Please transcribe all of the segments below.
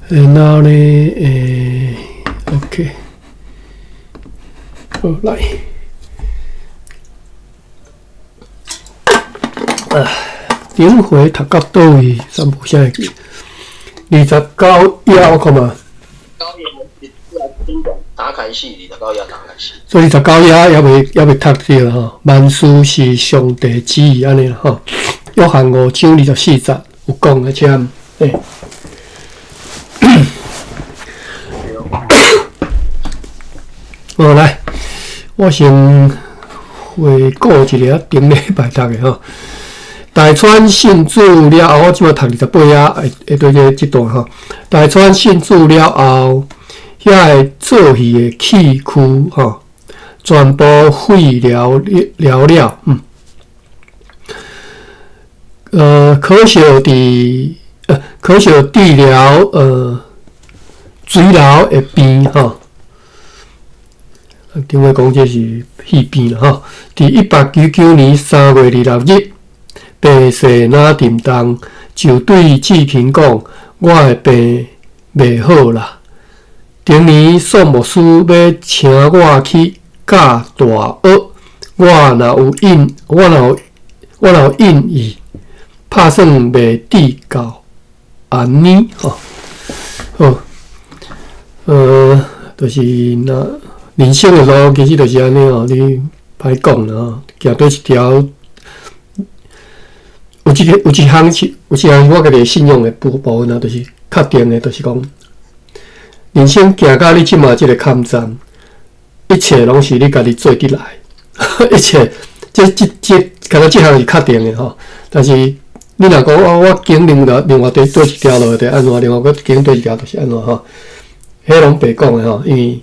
然後呢，OK，好來，啊，頂回讀到佗位，煞無啥會記。29頁我看覓。打開始，二十九頁打開始。所以二十九頁猶未讀著吼，萬事是上帝旨意按呢吼。約翰五章二十四節有講的，這欸。好來，我先回顧一下頂禮拜讀的吼。大川信主了後，我這馬讀28頁，會對這段吼。大川信主了後，遐个做戲的器具吼，全部廢了了了。可惜治療水療的病吼。頂回講這是肺病啦吼。佇1899年3月26日，病勢若沉重，就對志平講：我的病袂好啦。明年宋牧師欲請我去教大學，我若有應意，拍算袂至到按呢吼。好，就是若人生的路其實就是按呢吼，你歹講啦吼，行佗一條，有一項是有一項我家己信仰的部分啊，就是確定的，就是講人生行到你這馬這個坎站，一切攏是你家己做得來，一切這這這，敢若這項是確定的吼。但是你若講我揀另外佗一條路，就按怎？另外閣揀佗一條，就是按怎吼？彼攏白講的吼，因為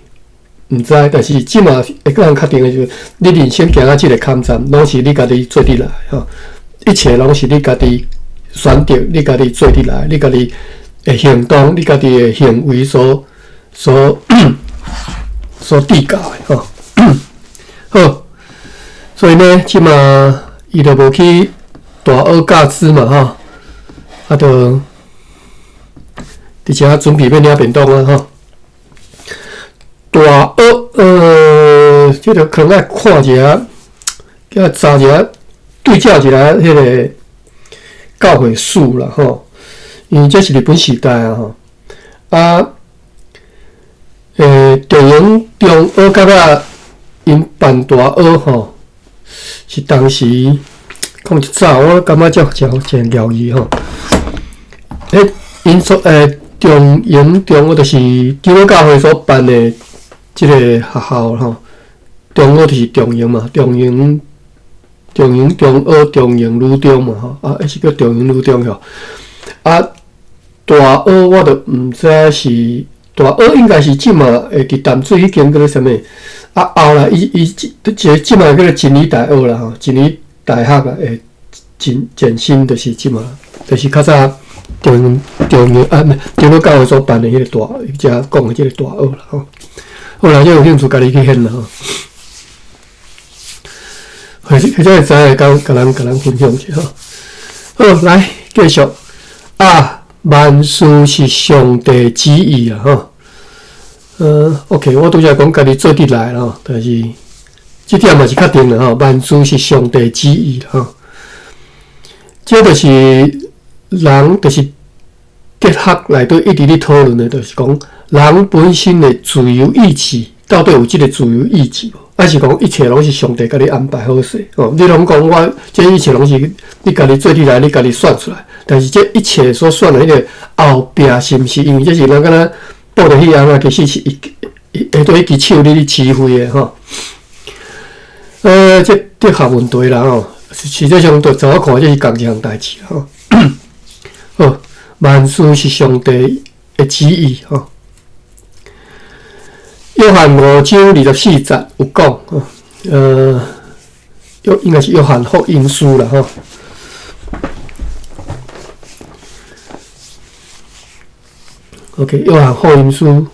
毋知。但是這馬會當確定的就是，你人生行到這個坎站，攏是你家己做得來吼。一切攏是你家己選擇，你家己做得來，你家己的行動，你家己的行為所締造的吼。好，所以呢，這馬伊就無去大學教資嘛吼，啊，就佇遮準備欲領便當啊吼。大學，這個可能愛看一下，叫查一下，對照一下彼個教會史啦吼，因為這是日本時代啊吼，啊，中營中學甲尾𪜶辦大學吼，是當時講一早，我感覺這真真訝異吼。彼𪜶所中營中學就是長老教會所辦的這個學校吼，中學就是中營嘛，中營、中營中學、中營女中嘛吼，啊，彼是叫中營女中吼。啊，大學我就毋知是大學，應該是這馬會佇淡水彼間叫做啥物？啊，後來伊伊這這這馬叫做真理大學啦吼，真理大學啊，會前身就是這馬，就是較早中中營啊，毋長老教會所辦的彼個大，遮講的這個大學啦吼。好啦，這有興趣家己去現啦吼。或者會知會共咱分享一下吼。好，來繼續啊，萬事是上帝旨意啊吼。OK，我拄才講家己做得來吼，但是這點嘛是確定啦吼。萬事是上帝旨意吼，這就是人，就是哲學內底一直咧討論的，就是講人本身的自由意志，到底有這個自由意志無？還是講一切攏是上帝共你安排好勢？哦，你攏講我這一切攏是你家己做得來，你家己算出來。但是這一切所算的彼個後壁，是毋是因為這是人敢若布著彼項啊？其實是伊下底彼支手咧咧指揮的吼。這哲學問題啦吼，實際上，就我看，這是仝一項代誌吼。好，萬事是上帝的旨意吼。約翰五章二十四節有講，應該是約翰福音書啦吼。OK，約翰福音書，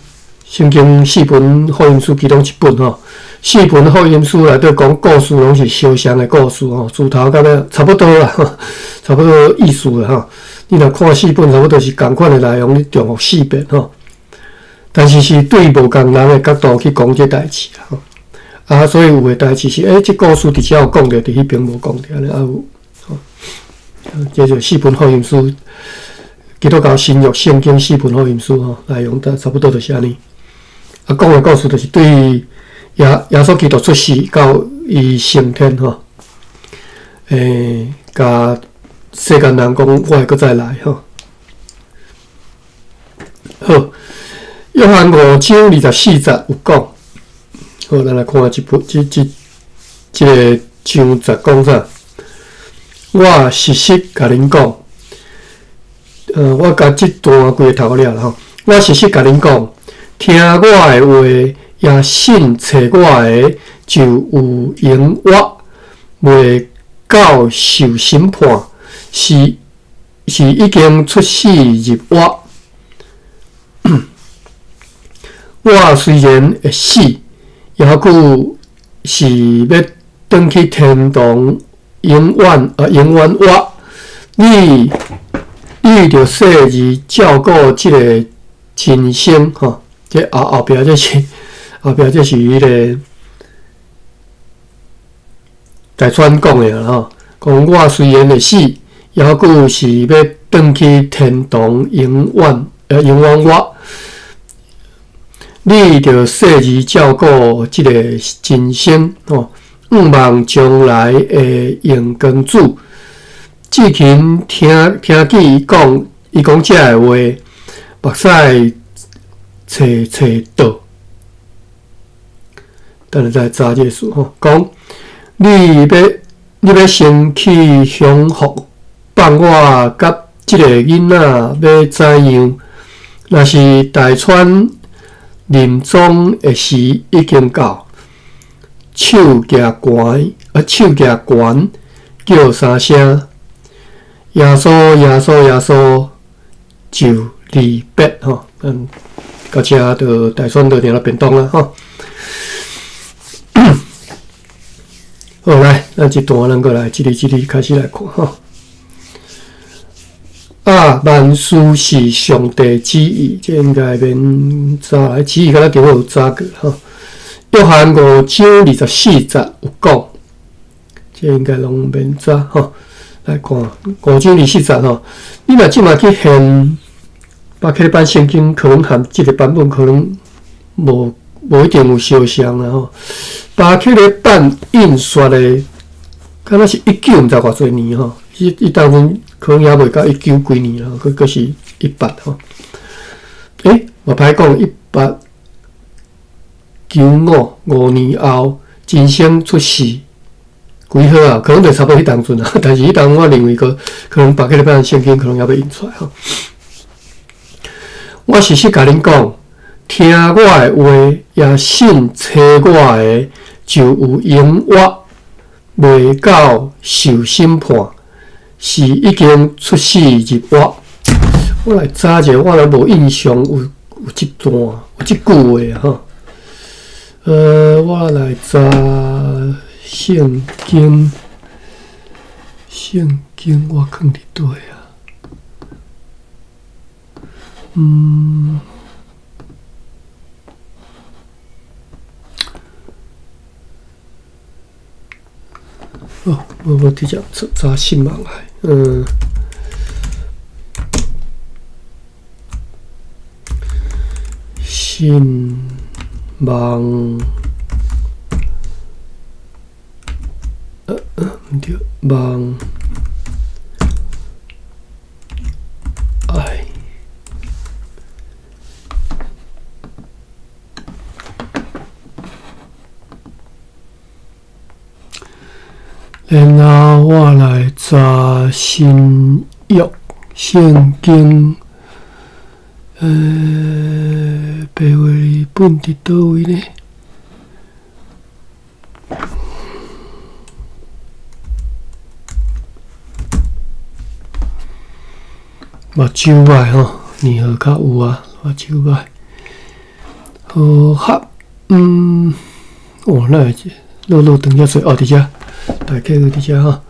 聖經四本福音書其中一本吼。四本福音書內底講故事，攏是相像的故事吼，自頭到尾差不多啦，差不多意思啦吼。你若看四本，差不多是仝款的內容，你重複四遍吼。但是是對無仝人的角度去講這代誌啦吼。啊，所以有的代誌是，這故事佇遮有講著，佇彼爿無講著，按呢啊有吼。這就四本福音書，基督教新約聖經四本福音書吼，內容差不多就是按呢。啊，講的故事就是對耶穌基督出世到伊升天吼，共世間人講我會閣再來吼。好，約翰五章二十四節有講，好，咱來看這部這這這个章節講啥？我實實共恁講，我共這段規个讀了啦吼。我實實共恁講，聽我的話，也信差我的，就有永活，袂到受審判，是已經出死入活。我雖然會死，猶閣是欲轉去天堂，永遠活。你著細膩照顧這个親生吼，這後壁這是彼个大川講的啦吼。講我雖然會死，猶閣是欲轉去天堂，永遠活。你著細膩照顧這个親生吼，向望將來的榮光主。至勤聽見伊講，伊講這个話，目屎斜斜倒。等下再查這个事吼，講你欲先去降服，放我佮這个囡仔欲怎樣？若是大川臨終的時已經到，手舉懸，手舉懸，叫三聲，耶穌，耶穌，耶穌，就離別吼。咱到遮就大川就定了便當啦吼。好，來，咱這段咱閣來一字一字開始來看吼。啊，萬事是上帝旨意，這應該免查來，旨意敢若拄好有查過吼。約翰五章二十四節有講，這應該攏免查吼。來看五章二十四節吼，你若這馬去現巴克禮版聖經，可能含這个版本可能無一定有相像啦吼。巴克禮版印刷的，敢若是一九毋知偌濟年吼，伊當陣可能猶未到一九幾年啦，閣是一八吼。我歹講，1895年後，真生出世幾好啊？可能就差不多彼當陣啊。但是彼當我認為閣可能巴克禮版聖經可能猶未印出來吼。我實實共恁講，聽我的話，也信差我的，就有永活，袂到受審判，是已經出死入活。我來查者，我都無印象有這段有這句話吼。我來查聖經，聖經我囥佇佗啊？哦，我直接查信網來，信網，毋對，網愛。然後我來查新約聖經，白話本佇佗位呢？目睭歹吼，年岁較有啊，目睭歹。好哈，哦，那会落落长遮济哦，伫遮，大家去伫遮吼。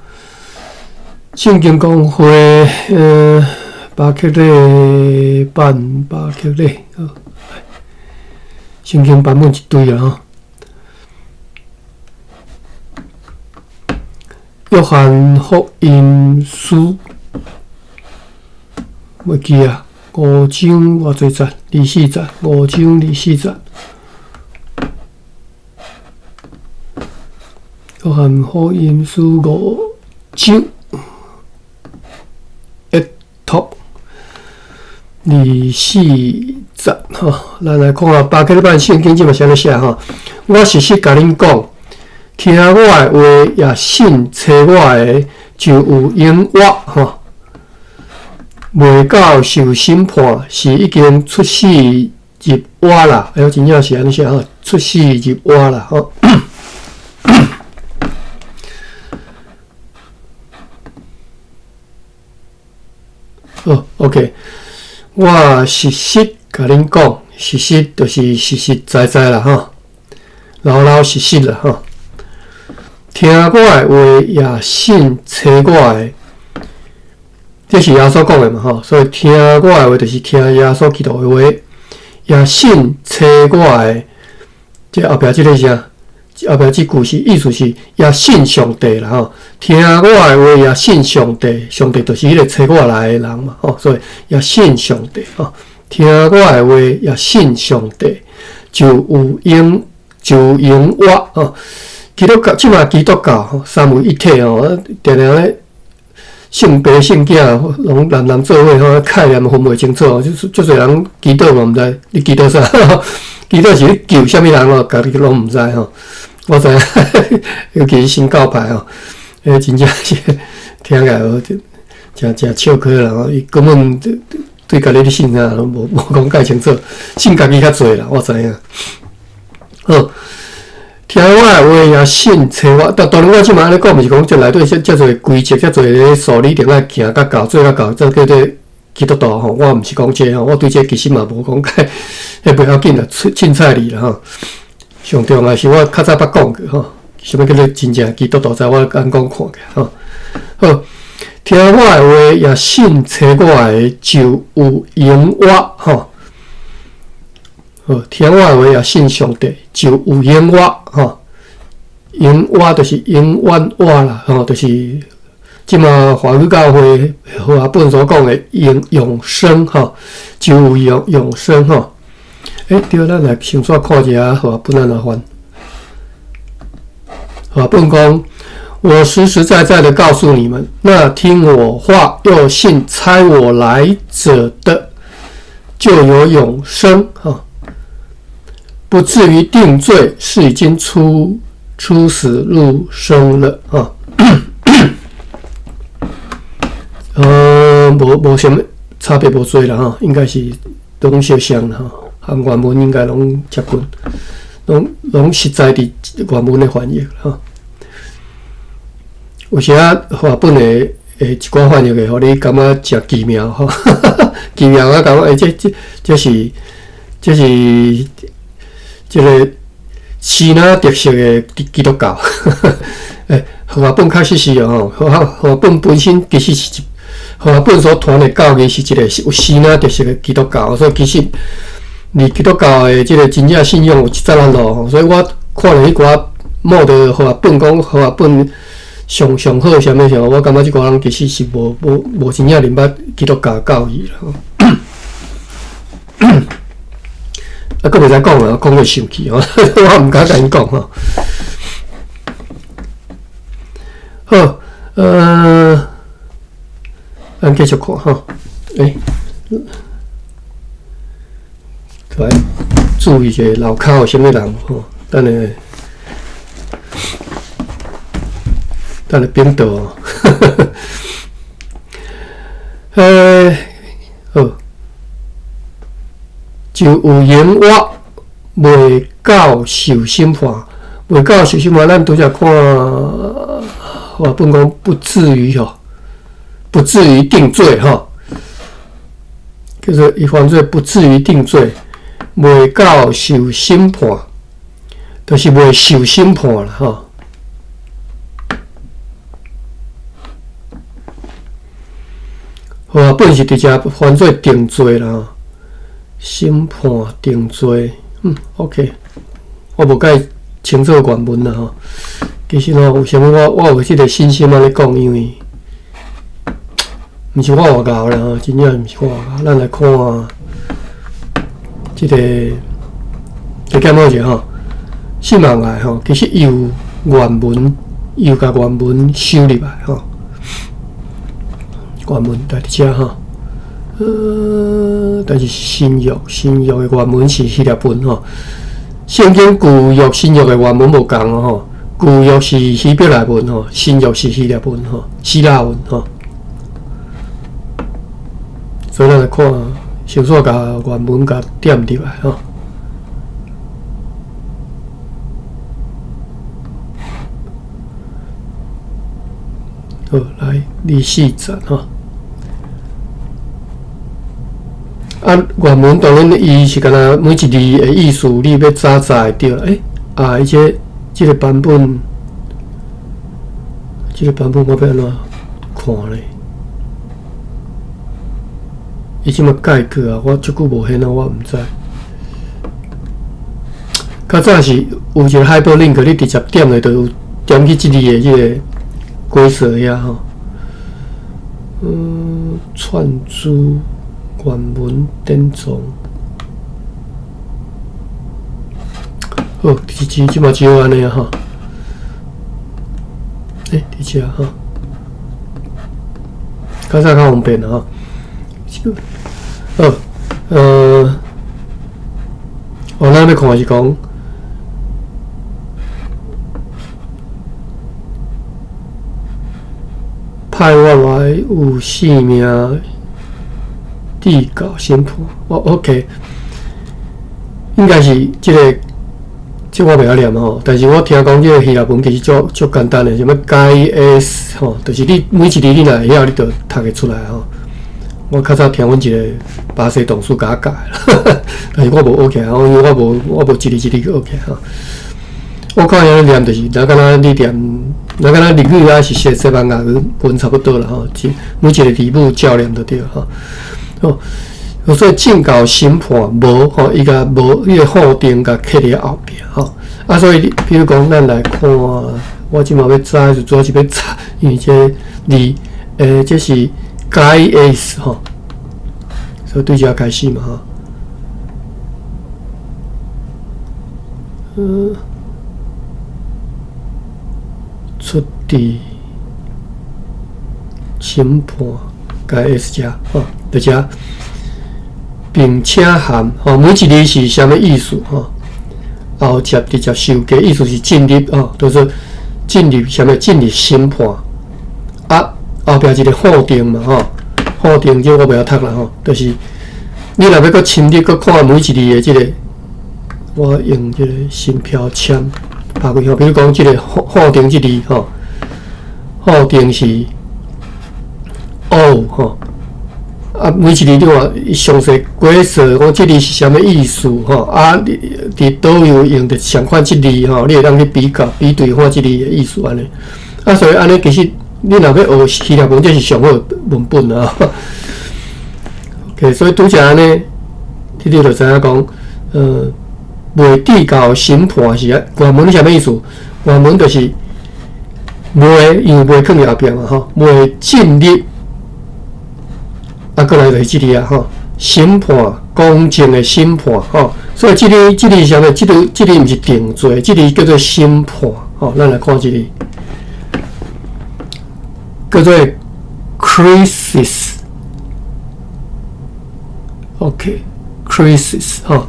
圣经公会，巴克禮版，巴克禮，聖經版本一堆啊吼。約翰福音書，袂記啊，五章偌濟節？二四節，五章二四節。約翰福音書五章一讀二四節吼，咱來看下巴克禮版聖經這嘛是按呢寫吼。我實實共恁講，聽我的話，也信差我的，就有永活吼。袂到受審判，是已經出死入活啦。哎喲，真正是按呢寫吼，出死入活啦吼。好，OK，我實實共恁講，實實就是實實在在啦吼，老老實實啦吼。聽我的話，也信差我的，這是耶穌講的嘛吼，所以聽我的話就是聽耶穌基督的話，也信差我的，這後壁這个啥？後壁這句是意思是也信上帝啦吼，聽我的話也信上帝，上帝就是彼个差我來的人嘛吼，所以也信上帝吼，聽我的話也信上帝，就有永就永活吼。基督教這馬基督教吼，三位一體吼，定定咧聖爸聖囝攏南南做伙吼，概念分袂清楚，就是足濟人祈禱嘛，毋知你祈禱啥，祈禱是咧求啥物人吼，家己攏毋知吼。我知影，尤其是新教派吼，彼真正是聽起來誠誠笑詼啦吼，伊根本對家己咧信啥攏無無講介清楚，信家己較濟啦，我知影。好，聽我的話也信差我，但當然我這馬按呢講，毋是講這內底遮濟規則，遮濟數理一定愛行甲到，做甲到，這叫做基督徒吼。我毋是講這吼，我對這其實嘛無講介，彼袂要緊啦，凊彩你啦吼。上重要是我較早捌講過吼，啥物叫做真正基督徒，在我按講看起來吼。好，聽我的話也信差我的，就有永活吼。好，聽我的話也信上帝，就有永活吼。永活就是永遠活啦吼，就是這馬華語教會和合本所講的永永生吼，就有永永生吼。欸，對，咱來先煞看一下和合本按怎翻。和合本講：我實實在在的告訴你們，那聽我話又信差我來者的，就有永生哈，不至於定罪，是已經出出死入生了哈。無無啥物差別，無濟啦吼，應該是攏相像啦吼。和原文應該攏接近，攏攏實在佇原文的翻譯吼。有時仔和合本的的一寡翻譯會予你感覺誠奇妙吼，奇妙啊！感覺欸，這這這是這是這个支那特色的基督教。欸，和合本確實是哦，和合和合本本身其實是一和合本所傳的教義是一个有支那特色的基督教，所以其實。離基督教的這个真正信仰有一層仔路，所以我看著彼寡冒著和合本講和合本上上好啥物啥，我感覺這寡人其實是無無無真正明白基督教教義啦。啊，閣袂使講啊，講會生氣吼，我毋敢共𪜶講吼。好，咱繼續看吼，欸。來注意一下樓跤有啥物人吼，等下等下變倒哦。欸，好，就有永活，袂到受審判，袂到受審判。咱拄才看，和合本講不至於吼，不至於定罪吼，叫做伊犯罪不至於定罪。袂到受審判，就是袂受審判啦吼。和合本是直接翻做定罪啦，吼，審判定罪，OK，我無介清楚原文啦，吼。其實吼，為啥物我有這個信心按呢講？因為毋是我偌𠢕啦，吼，真正毋是我偌𠢕。咱來看這個，來檢討一下吼，信望愛吼，其實伊有原文，伊有共原文收入來吼。原文佇遮吼，但是新約新約的原文是希臘文吼。聖經舊約新約的原文無仝吼，舊約是希伯來文吼，新約是希臘文吼，希臘文吼。所以咱來看，先煞共原文共點入來吼。好，來24節吼。啊，原文當然伊是敢若每一字的意思，你欲查查會著。啊，伊這個版本，這個版本我欲按怎看咧？伊這馬改過啊，我足久無現啊，我毋知。較早是有一個 hyperlink，你直接點落就有點去這字的這個解說遐吼。串珠。原文典藏，好，這馬只有按呢啊吼。佇遮吼，較早較方便啦吼。好，我咱欲看是講，派我來有性命。至到審判，我 OK，應該是這個，這我袂曉念吼，但是我聽講這個希臘文其實足足簡單的，啥物改 S 吼，就是你每一字你若會曉，你就讀會出來吼。我較早聽阮一個巴西同事共我教，但是我無學起來，因為我無一字一字去學起來吼。我看伊按呢念就是，若敢若你念，若敢若日語抑是西班牙文差不多啦吼，每一個字母照念就對吼。哦，所以進到審判無吼，伊共無彼個法定共刻佇後壁吼。啊，所以比如講，咱來看，我這馬欲查，就主要是欲查，因為這字，這是改 S 吼，所以對這開始嘛吼。出佇審判改 S 遮吼。佇遮，並且含吼，每一字是啥物意思吼？後接直接受過，意思是進入吼，就是進入啥物？進入審判。啊，後壁一個法定嘛吼，法定這我袂曉讀啦吼，就是你若欲閣深入閣看每一字的這個，我用這個新標籤拍開吼，比如講這個法定這字吼，法定是 O 吼。啊，每一字你看，伊詳細解說講這字是啥物意思吼？啊，你佇佗位有用著相款這字吼，你會當去比較比對看這字的意思按呢。啊，所以按呢，其實你若欲學希臘文，這是上好文本啊。OK，所以拄才按呢，你就知影講，袂至到審判是啊，原文啥物意思？原文就是袂，因為袂囥佇後壁嘛吼，袂進入。啊，過來就是這裡啊，吼，審判，公正的審判，吼，所以這裡這裡是啥物？這裡這裡毋是定罪，這裡叫做審判，吼，咱來看這裡，叫做 crisis，OK，crisis，吼，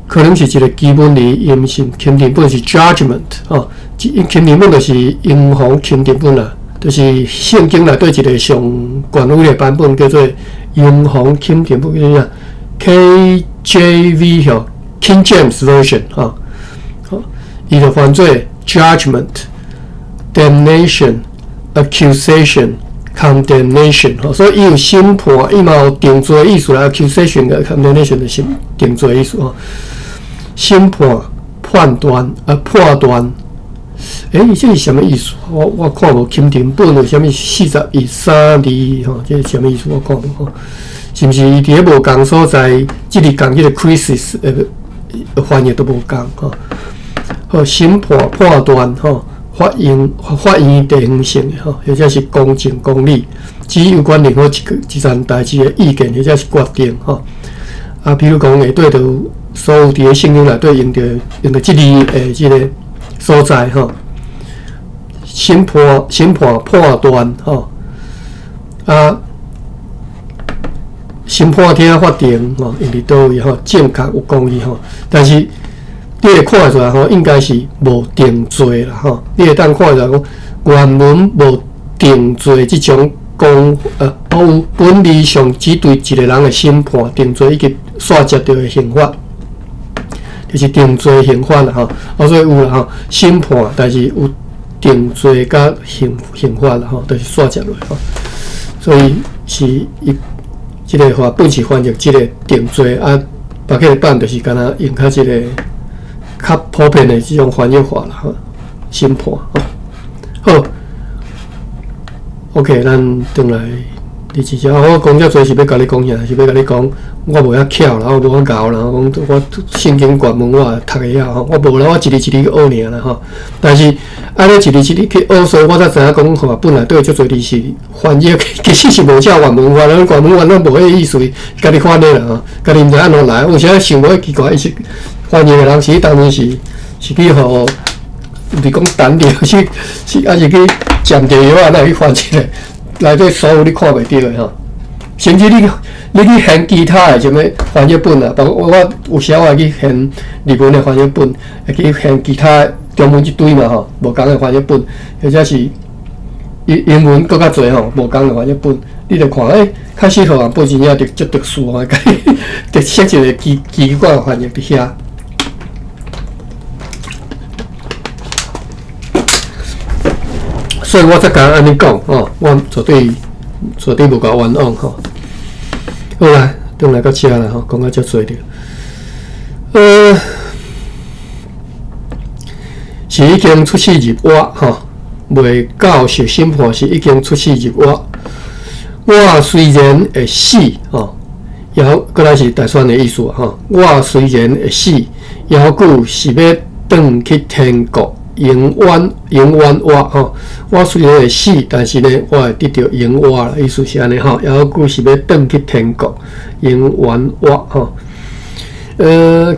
可能是一個基本的音是欽定本是 judgment，吼，欽定本就是英皇欽定本啦。就是聖經內底一個上權威的版本，叫做英皇欽定本，叫做啥？KJV 吼，King James Version 吼，好，伊就翻做 judgment、damnation、accusation、condemnation 吼，所以伊有審判，伊嘛有定罪的意思啦，accusation 佮 condemnation 就是定罪的意思吼，審判、判斷啊，判斷。欸，這是啥物意思？我看無欽定本有啥物41、3、2吼，這是啥物意思？我看無吼，是毋是伊佇咧無仝所在，這裡仝彼個 crisis 的翻譯都無仝吼？好，審判判斷吼，法院地方性的吼，或者是公正公理，只有關任何一個一件代誌的意見或者是決定吼。啊，比如講會對著所有佇咧聖經內底用著這字的這個所在吼。審判判斷吼，啊，審判廳法庭吼，用佇佗位吼，正確有公義吼，但是你會看會出來吼，應該是無定罪啦吼，你會當看會出來講原文無定罪這種講，有本理上只對一個人的審判定罪以及煞接著的刑罰，就是定罪刑罰啦吼，啊，所以有啦吼，審判，但是有定罪佮刑罰啦吼，就是煞接落吼，所以是伊這个話本是翻譯這个定罪啊，別個版就是敢若用較這個較普遍的這種翻譯法啦吼，審判吼。好，OK，咱轉來第幾節？我講遮濟是欲共你講啥？是欲共你講，我無遐巧啦，我無遐𠢕啦，講我聖經原文我也讀會曉吼，我無啦，我一字一字去學爾啦吼。但是按呢一字一字去學，所以我才知影講吼，本來對足濟字是翻譯，其實是無照原文翻，原文翻攏無彼个意思，家己翻的啦吼，家己毋知按怎來。有時想無奇怪，伊是翻譯的人是當陣是去予，毋是講單調，是抑是去占著藥啊，來去翻一个，內底所有你看袂著的吼。甚至你去現其他的啥物翻譯本啊，包括我有時我會去現日文的翻譯本，會去現其他中文一堆嘛吼，無仝的翻譯本，或者是英文閣較濟吼，無仝的翻譯本，你就看，欸，確實予人本真正足特殊吼，家己特設一个奇奇怪的翻譯佇遐。所以我才敢按呢講吼，我絕對絕對無共冤枉吼。好啦，轉來到遮啦吼，講到遮濟著。是已經出死入活吼，未到受審判是已經出死入活。我雖然會死吼，猶閣來是大選的意思吼。我雖然會死，猶閣是欲轉去天國。永遠永遠活吼！我雖然會死，但是呢，我會得著永活啦。意思是按呢吼，猶閣是欲轉去天國，永遠活吼。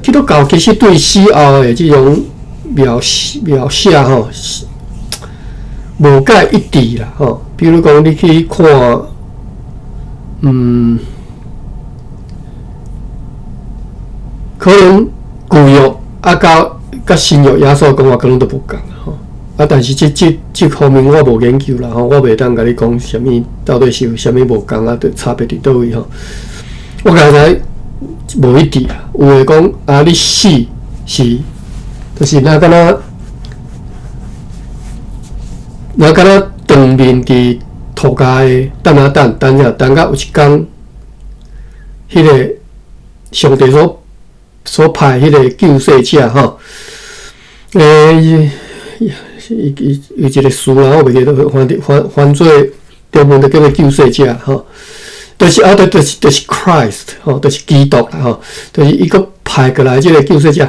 基督教其實對死後的這種描寫吼，無介一致啦吼。比如講，你去看，可能舊約啊，到佮新約耶穌講話可能都無仝吼，啊！但是這方面我無研究啦吼，我袂當共你講啥物到底是有啥物無仝啊，差別佇佗位吼。我剛才無一致啊，有的講啊，你死是，就是若敢若若敢若當面佇塗跤的等啊等，等啥等到有一工，彼个上帝所派彼个救世者吼。欸，伊伊有一个詞啦，我袂記得翻做中文就叫做救世者吼，就是啊，就是 Christ 吼，就是基督啦吼，就是伊閣派過來這个救世者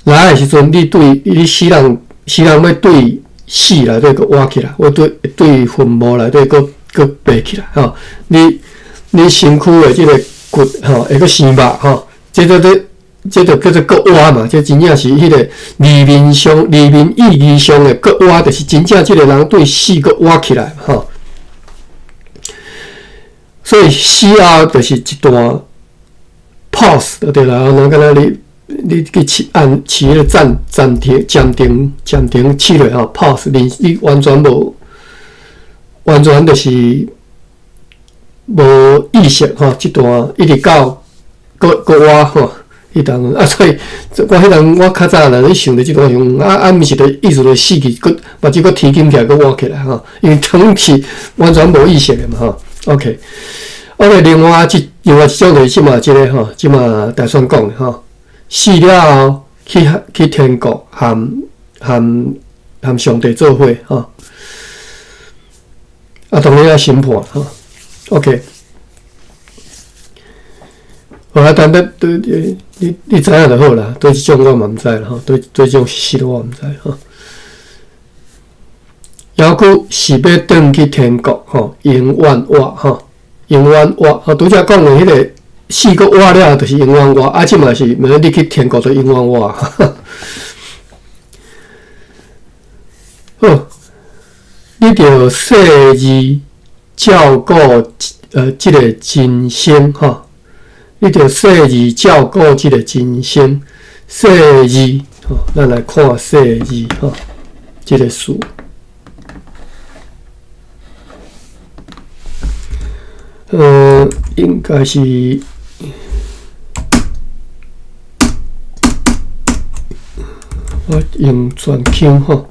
來的時陣，你對你死人死人欲對死內底閣活起來，欲對對墳墓內底閣閣爬起來吼，你身軀的這个骨吼會閣生肉吼，這個這。這就叫做閣活嘛，這真正是彼个字面上、字面意義上的閣活，就是真正這个人對死閣活起來吼。所以死後就是一段 pause 就對啦，若敢若你去試按試彼个暫停、暫停、暫停試落吼，pause，你完全無，完全就是無意識吼，這段一直到閣閣活吼。彼當陣啊，所以我彼當我較早若咧想著這個想，啊啊，毋是著意思著死去，閣目睭閣提金起來，閣活起來吼，因為當時完全無意識的嘛吼。OK，OK，另外一種就是這馬這个吼，這馬大選講的吼，死了後去天國含含含上帝做伙吼。啊，當然愛審判吼。OK，好啊，等等，對你知影就好啦。對這種我嘛毋知啦吼，對對這種事實我毋知吼。猶閣是欲轉去天國吼，永遠活吼，永遠活吼。拄才講的彼個死閣活了，就是永遠活。啊，這嘛是，問你去天國就永遠活。好，你著細膩照顧這个人生吼，你著細膩照顧這个人生，細膩吼，咱來看細膩吼，這个詞。應該是我用全腔吼，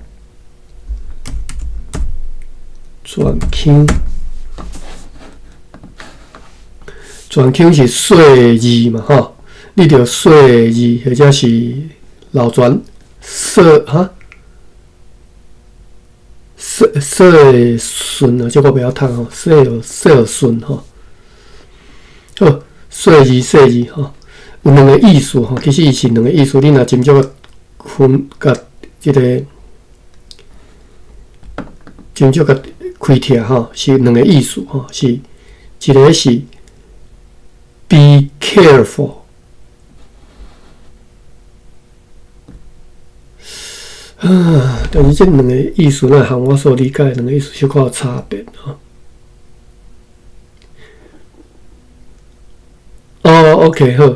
全腔，全腔是細膩嘛吼，你著細膩或者是老傳細哈，細細順啊，這我袂曉讀吼，細細順吼。好，細膩細膩吼，有兩個意思吼，其實伊是兩個意思。你若真少分佮這个真少佮開拆吼，是兩個意思吼，是一個是 be careful 啊，但是這兩個意思，若和我所理解的兩個意思小可有差別吼。哦，OK，好，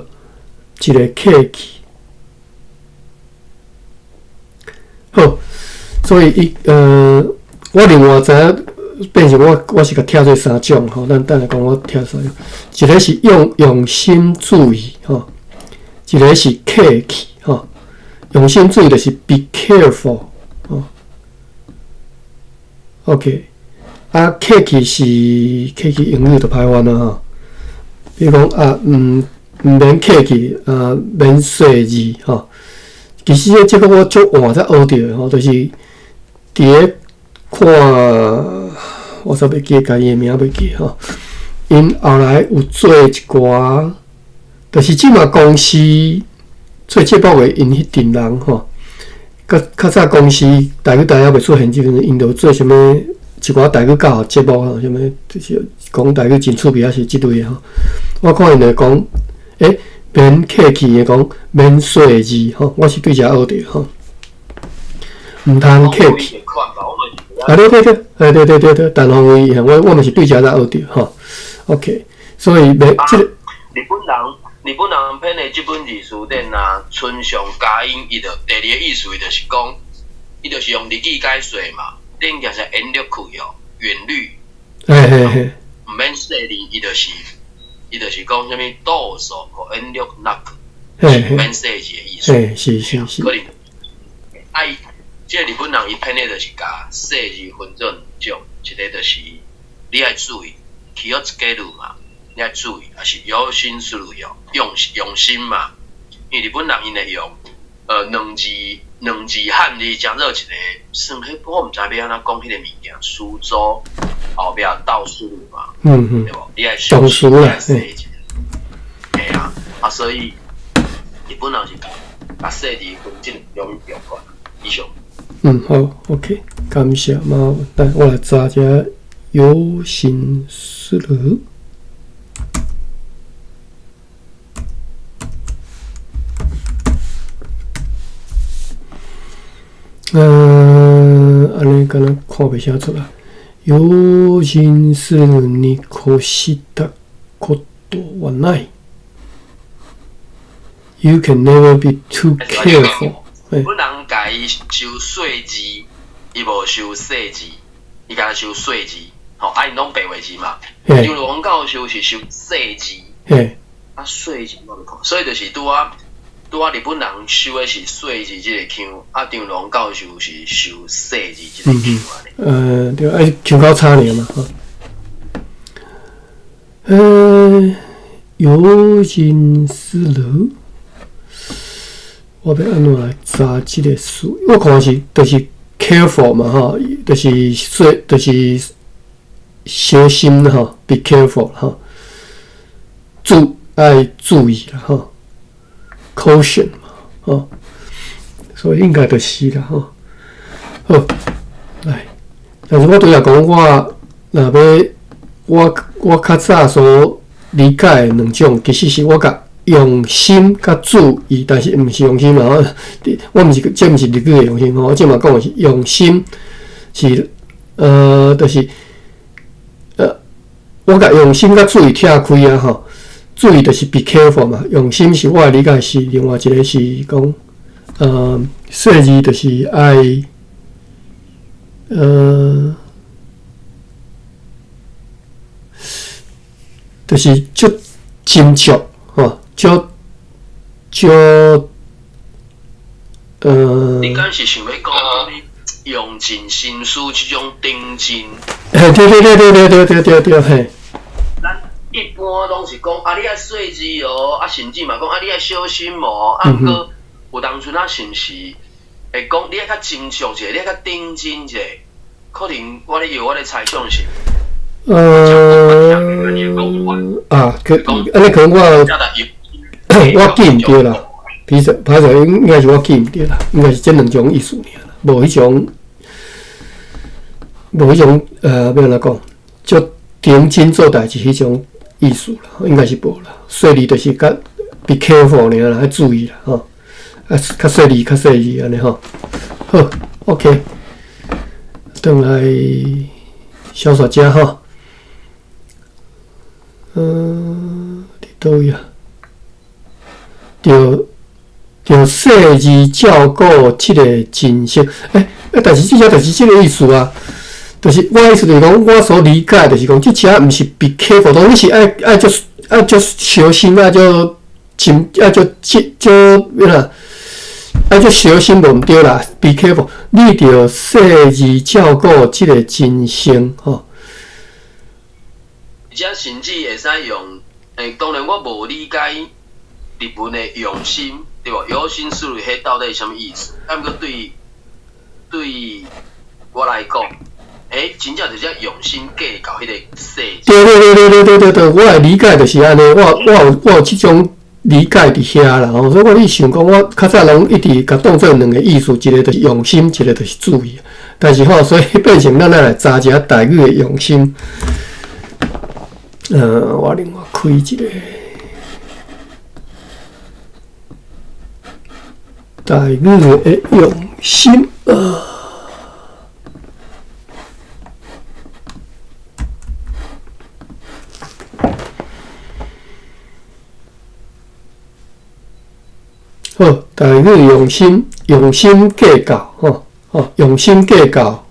一个客氣，好，所以伊我另外知影變成我我是共拆做三種吼，咱等下講我拆三種，一个是用心注意吼，一个是客氣吼，用心注意就是 be careful 吼，OK，啊，客氣是客氣英語就歹翻啊吼。比如講啊，毋免客氣，啊，免細膩吼。其實這個我足晚才學著的吼，就是佇咧看，我煞袂記得伊的名袂記吼。𪜶後來有做一寡，就是這馬公司做節目的𪜶彼陣人吼，較較早公司台語台猶未出現這陣，𪜶就做啥物一寡台語教學節目吼，啥物就是講台語真趣味，抑是這類的吼。我看𪜶就講，欸，免客氣的講，免細膩吼，我是對遮學著吼，毋通客氣。啊對對對，欸對對對對，陳鴻威，我嘛是對遮才學著吼。OK，所以免這个。日本人編的這本字辭典啊，村上嘉音，伊就第二个意思，伊就是講，伊就是用日語解說嘛。頂件是遠慮哦，遠慮。嘿嘿嘿。毋免細膩，伊就是講啥物どうぞご遠慮なく，毋免細膩的意思。嘿，是是是。可能，啊伊，這个日本人伊編的就是共細膩分做兩種，一个就是你愛注意，気をつける嘛，你愛注意，抑是用心するよ，用心嘛。因為日本人𪜶會用，兩字漢字加做一個，算彼我毋知欲按怎講彼个物件，蘇州後壁倒數嘛，對無？你愛小心啦，嘿啊，啊所以日本人是共細膩分這兩種款以上。嗯，好，OK，感謝嘛，來我來查一下有心思る。按呢敢若看袂啥出來。用心するに越したことはない。You can never be too careful。日本人共伊收細字，伊無收細字，伊敢若收細字，吼，啊，𪜶攏白話字嘛。張如風教授是收細字，啊，細字我袂看，所以就是拄仔日本人收的是細字這个腔，啊，張如風教授是收細字這个腔按呢。對，啊，腔較差爾嘛，吼。用心する。我欲按怎來查這个詞？我看是，就是客 careful 嘛吼，就是說，就是小心吼，be careful 吼，愛注意啦吼，caution 嘛吼，所以應該就是啦吼。好，來，但是我拄才講，我若欲我較早所理解的兩種，其實是我共用心佮注意，但是毋是用心嘛吼，我毋是，這毋是日語的用心吼，我這嘛講的是用心是，就是我共用心佮注意拆開啊吼，注意就是 be careful 嘛，用心是我的理解是另外一個是講，細膩就是愛，就是足斟酌吼，足足你敢是想欲講用盡心思這種認真？嘿，對對對對對對對對對，嘿。咱一般攏是講啊，你愛細膩哦，啊，甚至嘛講啊，你愛小心哦，啊，毋過有當陣啊，是毋是會講你愛較斟酌者，你愛較認真者？可能我咧搖，我咧猜想是。啊，可按呢可能我記毋著啦，其實歹勢應該是我記毋著啦，應該是這兩種意思爾啦，無彼種，無彼種欲按怎講，足認真做代誌彼種意思啦，應該是無啦。細膩就是較 be careful 爾啦，愛注意啦，吼，啊，較細膩，較細膩按呢吼。好，OK，轉來小說家吼。佇佗位啊？著著細膩照顧這个真相，欸，但是這遮就是這个意思啊，就是我意思就是講，我所理解就是講，這遮毋是 be careful，當你是愛足愛足小心，愛足真愛足這足欲啦，愛足小心無毋對啦，be careful，你著細膩照顧這个真相吼。而且甚至會使用，欸，當然我無理解日文的用心，對無？用心思慮，彼到底是啥物意思？啊，毋過對我來講，欸，真正就是用心計較彼個細節。對對對對對對對對，我的理解就是按呢，我有這種理解佇遐啦吼，所以我咧想講，我較早攏一直共當做兩个意思，一个就是用心，一个就是注意。但是吼，所以變成咱來查一下台語的用心。我另外開一个台語的用心啊。好，台語用心，用心計較，吼，吼，用心計較。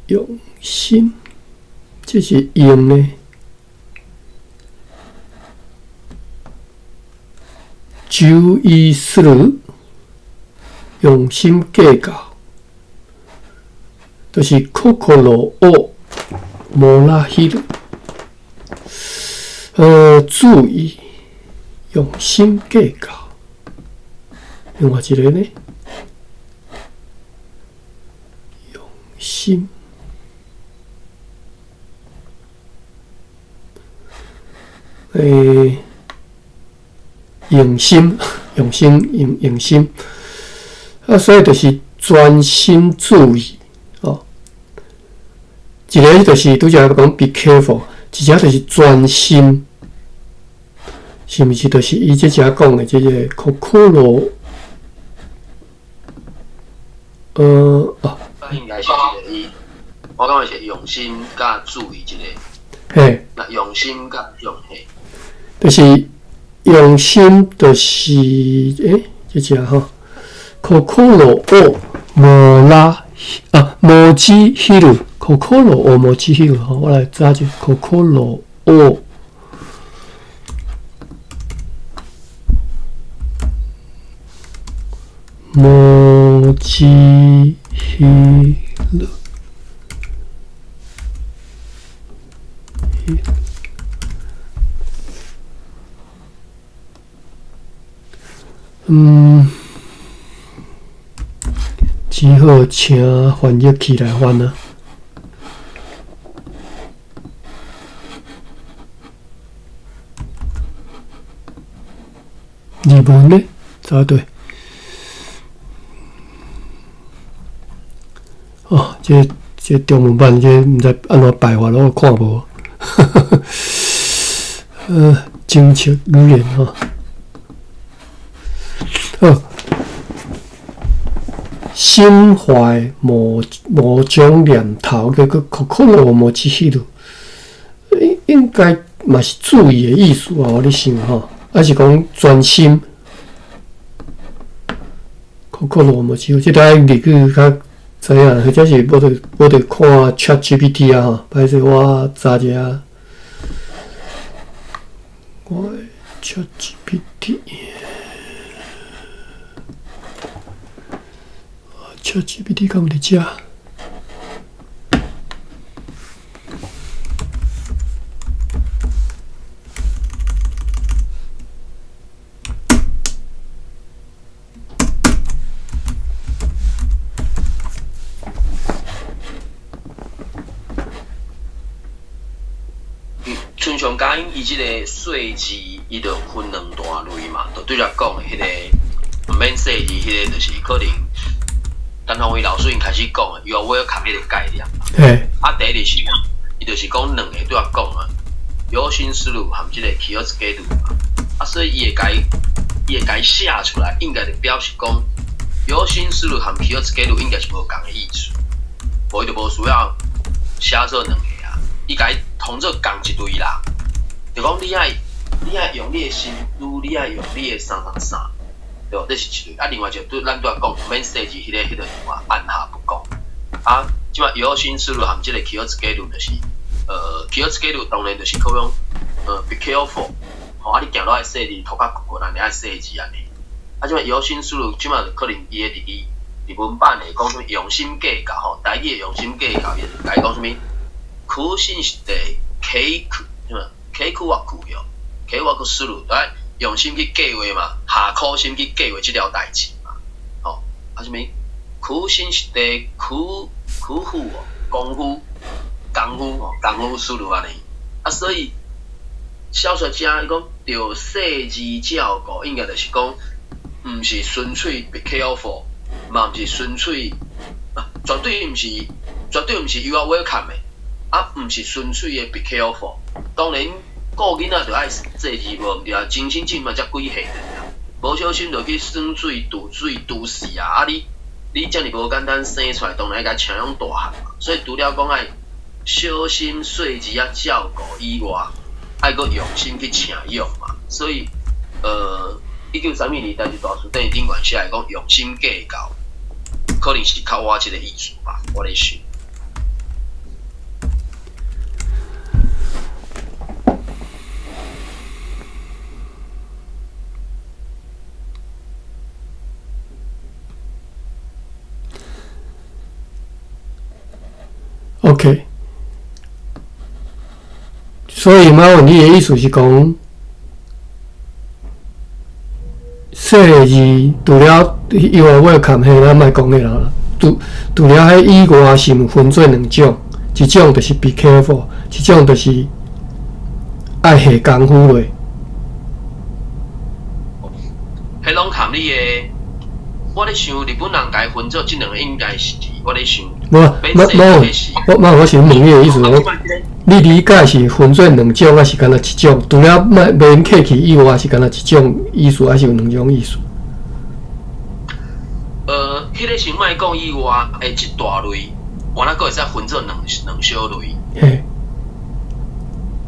用心，這是用呢。注意思慮，用心計較，就是心を燃やす。注意，用心計較。另外一个呢？用心。欸，用心，用心，用心。啊，所以就是專心注意哦。一个就是拄才講 be careful，一隻就是專心，是毋是？就是伊這隻講的這个心哦。應該是這个伊，我感覺是用心佮注意這个。嘿。那用心佮用嘿。就是用心，就是欸，這隻吼，心を燃や啊，燃ち火る，心を燃ち火る吼，我來查者，心を燃ち火る。只好請翻譯器來翻啊。日文呢？查對。哦，這中文版這毋知按怎排法，我看無。精確語言吼。好，心懷五種念頭，叫做心持彼路，應該嘛是注意的意思啊！我咧想吼，還是講專心。心持彼，這個愛入去較知影，或者是無就看 ChatGPT 啊吼，歹勢我查一下，我 ChatGPT。ChatGPT 敢有佇遮？親像嘉音伊這個細字，伊就分兩大類嘛，就對來講的彼個毋免細字，彼個就是可能陳鴻威老師𪜶開始講的，you are welcome 彼個概念嘛。啊，第一就是，伊就是講兩個對我講啊，由心思慮含這個気をつける嘛。啊，所以伊會共寫出來，應該就表示講，由心思慮含気をつける應該是無仝的意思，無伊就無需要寫做兩個啊，伊共統做仝一類啦。就講你愛用你的心思，你愛用你的啥啥啥，對無？這是一類。啊，另外就對咱拄仔講，毋免細字，彼個我按下不講。啊，這擺由心思慮含這個気をつける就是，気をつける當然就是可講，be careful，吼，啊，你行路愛細膩，塗較骨骨，按呢愛細緻按呢。啊，這擺由心思慮，這擺就可能伊會佇伊日文版會講啥物用心計較吼，台語的用心計較，伊就共伊講啥物苦心して計啥物計劃喲，計劃する，來用心去計劃嘛，下苦心去計劃這條代誌嘛，吼，啊啥物苦心して苦苦夫哦，功夫功夫吼，功夫する按呢，啊，所以小說家伊講著細膩照顧，應該就是講，毋是純粹 be careful，嘛毋是純粹，啊，絕對毋是 you are welcome 的，啊，毋是純粹的 be careful。當然，顧囡仔就愛細膩無毋對啊，精神進嘛才幾歲爾，無小心就去耍水、揬水、揬死啊！啊你遮爾無簡單生出來，當然愛共請養大漢嘛。所以除了講愛小心細膩啊照顧以外，愛閣用心去請養嘛。所以，1932年台字大辭典頂懸寫來講用心計較，可能是較倚這個意思吧，我咧想。 OK，所以馬文你的意思是講，細膩除了 you are welcome 彼咱莫講彼啦，除了彼以外，是毋分做兩種，一種就是 be careful，一種就是愛下功夫落。彼攏含你的，我咧想日本人共伊分做這兩個，應該是我咧想。無，無，無，我是問你的意思，我你理解是分做兩種，還是干焦一種？除了莫免客氣以外，是干焦一種意思，還是有兩種意思？彼個先莫講以外的這大類，我那閣會使分做兩小類。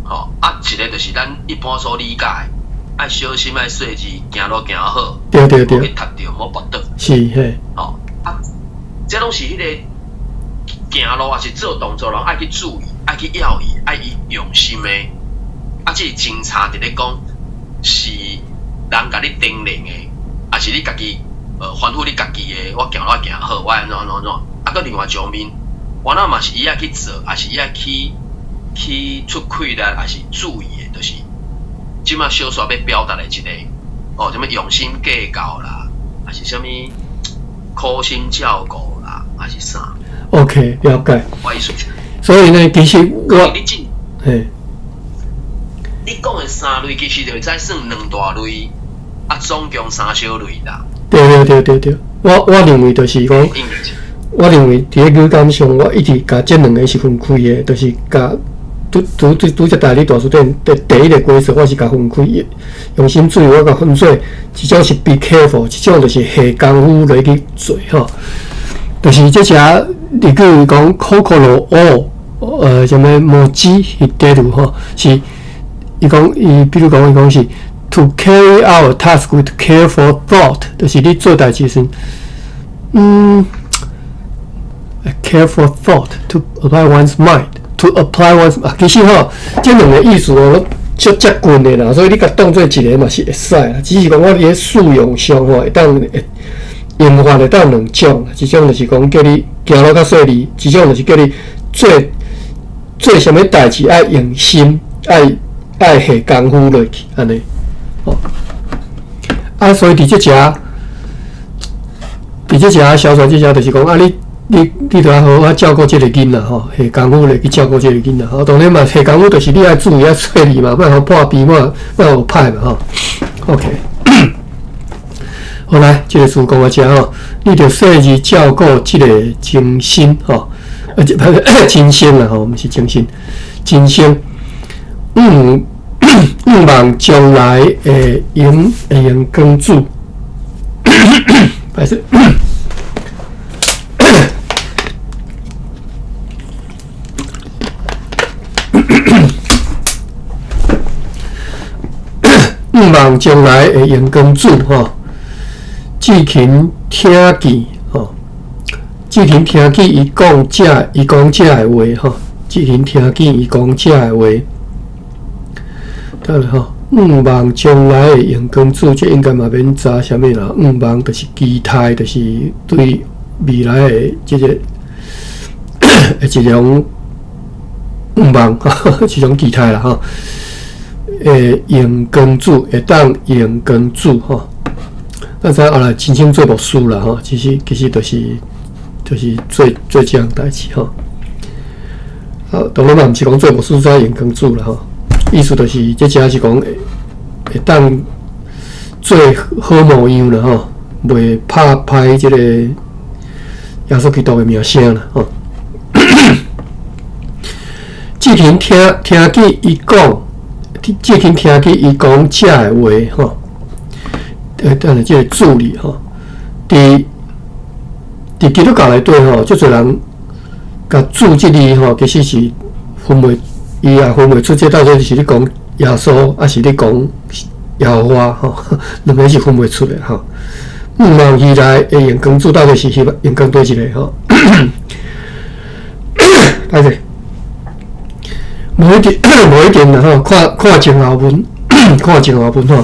吼，啊，一個就是咱一般所理解，愛小心愛細膩，行路行好，莫去踢著，莫跋倒。吼，啊，這攏是彼個行路抑是做動作，攏愛去注意，愛去要意，愛伊用心的。啊，這是偵查佇咧講，是人共你叮嚀的，抑是你家己吩咐你家己的？我行路愛行好，我按怎按怎按怎。啊，閣另外一方面，原來嘛是伊愛去做，抑是伊愛去出氣力，抑是注意的，就是這馬小說欲表達的這個哦，啥物用心計較啦，還是啥物苦心照顧啦，還是啥？OK，了解。我意思是。所以呢，其實我，你進，嘿，你講的三類其實就會使算兩大類，啊，總共三小類啦。對對對對對，我認為就是講，我認為佇咧語感上，我一直共這兩个是分開的，就是共拄拄拄拄則代理大辭典第一个規則，我是共分開，用心注意，我共分做一種是 be careful，一種就是下功夫來去做吼。就是這隻日語講心を，啥物持ち入れる吼，是伊講伊，比如講伊講是 to carry out a task with careful thought，就是你做代誌時，careful thought to apply one's mind，to apply one's 啊，其實吼，這兩个意思哦，足接近的啦，所以你共當做一个嘛是會使啦，只是講我佇咧使用上吼，會當會用法會當兩種，一種就是講叫你行路較細膩，一種就是叫你做做啥物代誌愛用心，愛下功夫落去，按呢，吼。啊，所以佇這遮小說這遮就是講啊，你著愛好好照顧這个囡仔吼，下功夫落去照顧這个囡仔吼。當然嘛，下功夫就是你愛注意愛細膩嘛，莫予破病，莫予歹嘛吼。OK，好來，這个詞講到遮吼，你著細膩照顧這个精神吼，精神啦吼，毋是精神，精神。向望將來會用光子，歹勢。向望將來會用光子吼，志勤聽見吼，志勤聽見伊講這的話吼，志勤聽見伊講這的話。等下吼，向望將來會用光子，這應該嘛免查啥物啦。向望就是期待，就是對未來的這个一種向望，一種期待啦吼。會用光子，會當用光子吼。咱知後來親像做牧師啦吼，其實就是做這項代誌吼。啊，當然嘛，毋是講做牧師才用光子啦吼。意思就是，這遮是講會當做好模樣啦吼，袂拍歹這个耶穌基督的名聲啦吼。志勤聽見伊講，志勤聽見伊講這的話吼，等下這个助理吼，佇基督教內底吼，足濟人共主這字吼，其實是分袂。伊也分袂出，這到底是咧講耶穌，抑是咧講耶和華吼，兩个是分袂出的吼。向望未來會用光子到底是用光佗一个吼？歹勢，無一定，無一定啦吼。看看前後文，看前後文吼。